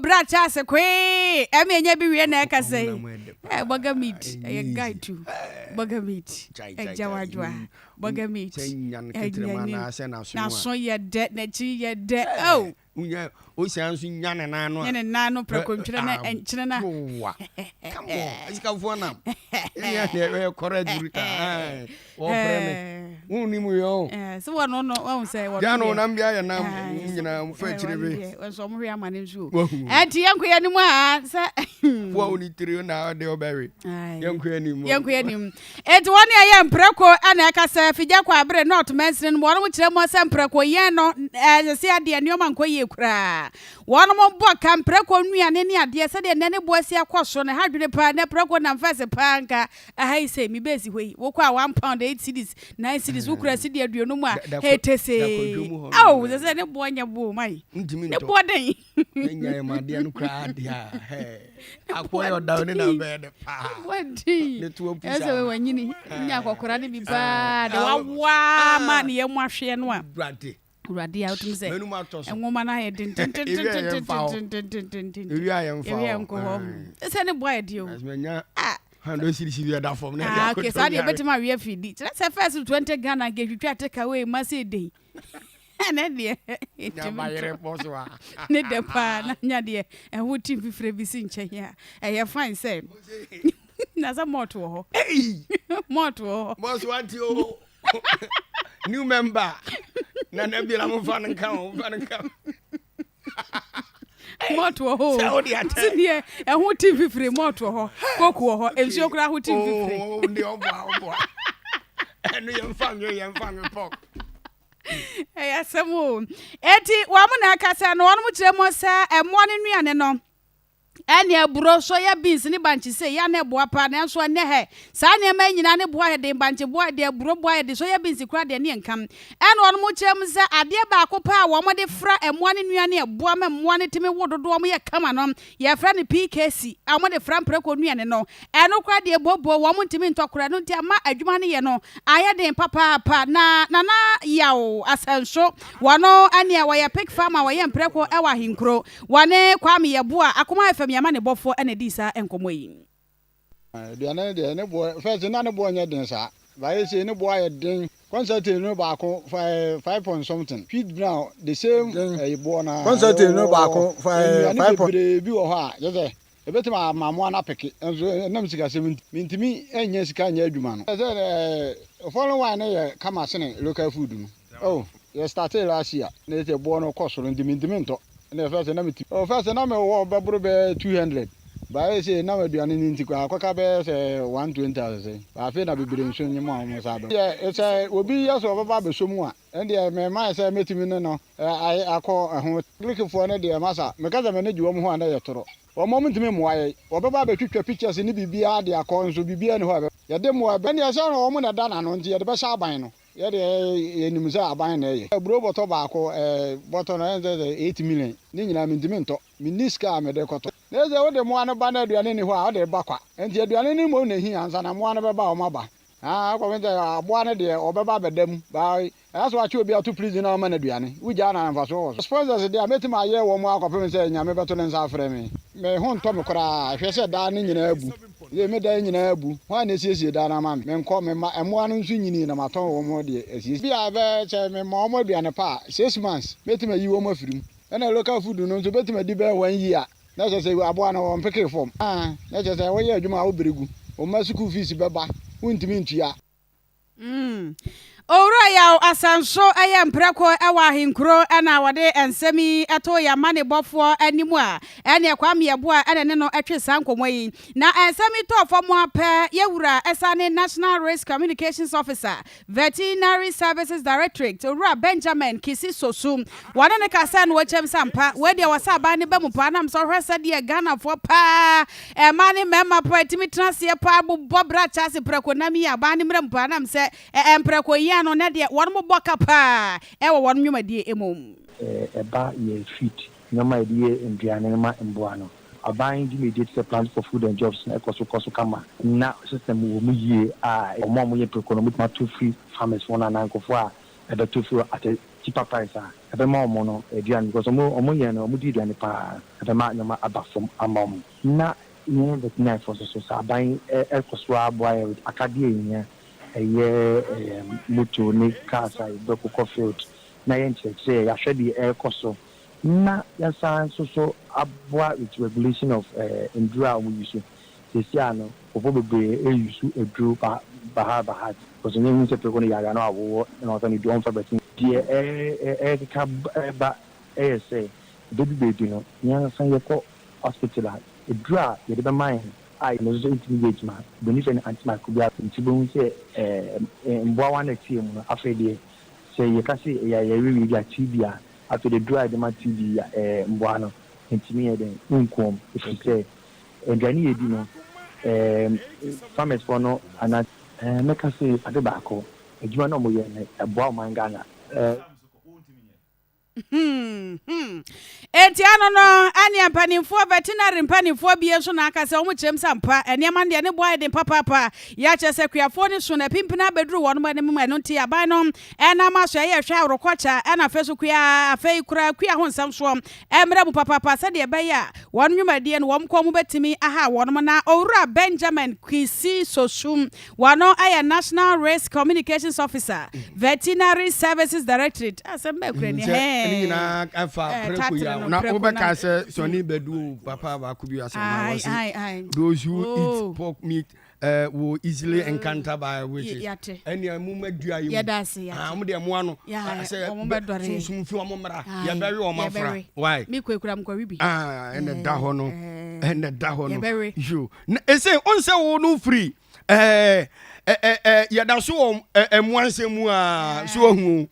Bra Charles kwee ɛmi enye bi wie na ɛka sɛ ɛ burger meat ɛyɛ guy tu burger meat ɛgya wadwoa burger meat ɛnya n'aso yɛ dɛ, n'akyi yɛ dɛ oh. Wonya osia nso nya ne nan no a. Nya ne nan no prɛko ntwene na nkyene na. Wa. Come on. Asikafoɔ nam. Ɛnyɛ deɛ ɛyɛ correct bruta. Wɔpere me. Wo ni mu yɛ o. Sɛ wɔn no no wɔn sɛ wɔn. Gya no nam bi ayɛ nam nyinaa mo fɛ akyire bi. Wɔn nso wɔn hwɛ ama ne nso o. Ɛnti yɛn kɔ yɛn anim a sɛ. Wo a wo ni tiri na ɔde ɔbɛwe. Yɛn kɔ yɛn anim. Yɛn kɔ yɛn anim. Enti wɔn a ɛyɛ mprako na ɛka sɛ, Figya kɔ abere North mansini no mu, wɔnom kyerɛ mu sɛ mprako yɛn no ɛsɛ sɛ adeɛ nneɛma nkɔ yie koraa. Wɔnom bɔ ka mprako nnuane ne adeɛ sɛdeɛ nnɛ ne boɔ asi akɔ soro no ɛha adwene paa. Nnɛ prako nam fɛse paa nka ɛha yi sei me base hɔ yi wokɔ a £1 8 cedis 9 cedis wokura cedi 50 a hetesee. Ao sɛ sɛ ne boɔ nyɛ bo man ne boɔ den. Nya yɛ madeɛ no koraa deɛ a hɛ akoa yɛ ɔda ne na bɛyɛ de paa ne to apu saa ɛsɛ wanyini nya akɔkora ne bi paa de wawa ma ne yɛ mu ahweɛ no a wurade wurade a wotumi sɛ nwoma no ayɛ dententententententententen ewi ayɛ mfa hɔ ewi nkɔ hɔ ɛsɛ ne boa yɛ de o hando sirisi bi ɛda fam na ɛde akoto okay saa deɛ ebɛtumi awie afidi kyerɛ sɛ first 20 Ghana nka etwitwa take away ma sɛ den ɛnɛ deɛ ɛtumi ne dɛ paa na nya deɛ ɛho ti mfifire bi si nkyɛn a ɛyɛ fine sɛ na sɛ malt wɔ hɔ, malt wɔ hɔ. Bɔs wante o, new member nana bi la mo fa no nka o, fa no nka. Malt wɔ hɔ o, si deɛ ɛho ti mfifire, malt wɔ hɔ, Coke wɔ hɔ, nsuo koraa ho ti mfifire. Oo deɛ ɔboa ɔboa ɛno yɛmfa nwe yɛmfa nwe pɔk. Ɛyɛ asɛm o. Eti wɔn na akasa no, wɔn kyerɛ mu sɛ ɛmoa ne nnuane no ɛne aburo, soya beans ne bankye sɛ yɛ na ɛboa paa, nanso ɛnɛ hɛ saa nneɛma yi nyinaa ne boa yɛ den. Bankye boa de, aburo boa yɛ de, soya beans kora deɛ ne nkam. Ɛna wɔn kyerɛ mu sɛ adeɛ baako paa a wɔn de fra mmoa ne nnuane ɛboa ma mmoa ne tumi wo dodoɔ wɔn yɛ kama no, yɛfrɛ no PKC a wɔn de fra mprako nnuane no. Ɛno kora deɛ bobo wɔn ntumi ntɔ kora no, nti ama adwuma no yɛ no ayɛ den papaapa. Na Nana Yaw Asɛnso wɔn ɛneɛ wɔyɛ pig farmer, wɔyɛ mprako ɛwɔ Ahenkuro, wɔne Kwame Yɛboa Akoma FM yɛma ne bɔfoɔ ɛna di saa nkɔmmɔ yi. Aduane no deɛ, ne boɔ first na ne boɔ nyɛ den saa, baayɛ sei ne boɔ ayɛ den. Concentrate no baako five point something, wheat bran the same ɛyi boɔ na. Concentrate no baako nnuane five point. Bebree bi wɔ hɔ a kyerɛ sɛ ebetumi ama mmoa no apeke, nso ɛnam sikasɛm nti mintumi nyɛ sika nyɛ adwuma no. Sɛ foreign wine no yɛ kama sene local food no. Oh, yɛ startee last year na yɛ sɛ boɔ no kɔ soro nti mintumi ntɔ. Na first na meti, oh, first na mewɔ bɛboro bɛyɛ 200, baayɛ sɛ nam aduane no nti koraa akɔka bɛyɛ sɛ 120 asese. Afei na bebree nso nye mu a wɔn nsa abɛm. Yɛ sɛ obi yɛ sɛ ɔbɛba abɛsɔ mu a, ɛndeɛ mɛma yɛ sɛ mɛtumi ne no akɔ ɛho. Agric foɔ no deɛ, masa meka sɛ m'ani gye wɔn ho a na yɛ toro. Wɔn ntumi mmoa yɛ. Wɔbɛba abɛtwitwa pictures ne biribiara de akɔ, nso biribiara ni hɔ a yɛde mmoa. Ɛndeɛ sɛ wɔn na ɛda n'ano nti yɛde bɛhyɛ aban no. Yɛde yɛnim sɛ aban na ɛyɛ. Aburo bɔtɔ baako bɔtɔ no ɛnsɛ sɛ 8 million ne nyinaa mentumi ntɔ. Menni sika a mede kɔtɔ. Na sɛ wode mmoa no ba na aduane ni hɔ a, wode ba kwa. Nti aduane no mmom na ehia ansa na mmoa no bɛba a wɔn aba. Akɔpem sɛ aboa no deɛ ɔbɛba abɛda mu. Ɛyɛ sɛ wakye obi ato prison na ɔma no aduane. Wogyaa no a mfasoɔ wɔ so. Sponsors deɛ a mɛtumi ayɛ wɔn akɔpem sɛ Nyame bɛto ne nsa afrɛ me. Me ho ntɔ me koraa. Hwɛ sɛ daa no nyinaa abu. Yɛ me dan nyinaa abu. Hwan na esiesie dan no ama me? Menkɔ, mema mmoa no nso nyinii na matɔn wɔn deɛ asiesie. Bi a ɛbɛyɛ sɛ mema wɔn aduane pa a, 6 months mɛtumi ayi wɔn afiri mu. Ɛna local food no nso bɛtumi adi bɛyɛ one year na kyerɛ sɛ aboa no wɔmpekee fam. Na kyerɛ sɛ woyɛ adwuma a wobere gu. Wo mma school fees bɛba, wontumi ntua. Owura Yaw Asanso yɛ mprɛko wɔ Ahenkuro na wɔde nsɛm yi to yɛn amanebɔfoɔ anim a ɛneɛ Kwame Yeboah ɛna ne no twe saa nkɔmmɔ yi. Na nsɛm yi tɔɔ fam a pɛ, yɛwura ɛsane National Risk Communications Officer, Veterinary Services Directorate, Owura Benjamin Kisi Sosu. Wɔne ne kasa na wɔkyɛm sɛ ampa, wei deɛ wɔsɛ aban ne ba mu paa nam sɛ ɔhwɛ sɛdeɛ Ghanafoɔ paa, mmaa ne mmarima paa tumi tena aseɛ paa bobɔ bra kyase prɛko nam yi, aban ne mmerɛ mu paa nam sɛ mprɛko yi ano na deɛ wɔn bɔ ka paa ɛwɔ wɔn nnwumadie mu. Ɛba yɛ feed nneɛma a yɛde yɛ nduane no ma mboa no, aban dwumadie te sɛ Plant for Food and Jobs no ɛkɔ so kɔ so kama na system wɔ mu yie a ɔmo a wɔyɛ prɛko no wɔbɛtumi ato firi farmers foɔ no anaa nkurɔfoɔ a ɛbɛto firi at a cheaper price a ɛbɛma wɔn no aduane because wɔn wɔn yɛn no wɔn di aduane paa ɛbɛma nneɛma aba fam ama wɔn. Na yɛn veterinarifoɔ nso so sɛ aban ɛkɔ so aboa yɛ with akadeɛ a yɛhia ɛyɛ ɛɛm moto ne cars a yɛde bɛkokɔ field na yɛn nkyerɛkyerɛ yɛahwɛ deɛ ɛrekɔ so na yɛsan nso so aboa with regulation of ɛɛ nduro a wɔn use. Seesei a no nkurɔfoɔ bebree use aduro ba baha baha because wɔn ehu sɛ preko no yare ano awowɔ na wɔsan ne duro wɔmfa bɛte. Deɛ ɛrekeka ɛreba ɛyɛ sɛ ɛbɛdu baabi no yɛn ankasa yɛkɔ hospital a aduro a yɛde bɛma yɛn a ɛno nso ntumi yɛ adwuma buroni frɛ no antimicrobial nti wobɛhu sɛ ɛɛ mmoawa no a ɛte yɛn mu no afei deɛ sɛ yɛka sɛ yɛyare wei bi a TB a afei deɛ aduro a yɛde ma TB ɛɛ mmoa no ntumi yɛ dɛn nku wɔn ɛfiri sɛ aduane yɛdi no ɛɛ farmers foɔ no anaa ɛɛ mɛka sɛ ade baako adwuma no a wɔyɛ no ɛboa ɔman Ghana ɛɛ. Hmm, hmm. Enti ano no, ɛneɛ mpanimfoɔ, veterinary mpanimfoɔ bie nso na aka sɛ wɔn kyerɛm sɛ ampa nneɛma no deɛ ne boa yɛ den papaapa. Yɛ akyerɛ sɛ kuafoɔ no so na apimpina abɛduru wɔn anim, ɛno nti aban no ɛnam aso ɛyɛ hwɛ aworokɔkya ɛna afei so kua afei kura kua ho nsɛm soɔ ɛmmerɛ mu papaapa sɛdeɛ ɛbɛyɛ a wɔn nnwumadie no wɔn kɔn mu bɛtumi aha wɔn. Na Owura Benjamin Kwesi Sosu, wɔno yɛ National Risk Communications Officer, Veterinary Services Directorate. Asɛm bɛɛ kura ni. Sɛ ɛne nyinaa ɛfa prɛko yi a na wobɛka sɛ Sɔni Badu papa baako bi asɛm a wɔse those who eat oh. pork meat will easily encounter by witches. Ɛne ɛmu ma dua yi mu. Ah, wɔn deɛ mmoa no. Sɛ sunsun fi wɔn mmra. Yɛbɛwe wɔn afra. Why? Mi kɔ ekura mu kɔ wi bi. Ah, ɛna da hɔ no. Ɛna da hɔ no. Yo. Na ese on sɛ wo no free. Ɛɛ ɛɛ yɛda so wɔ mmoa nsɛm mu a so ahu.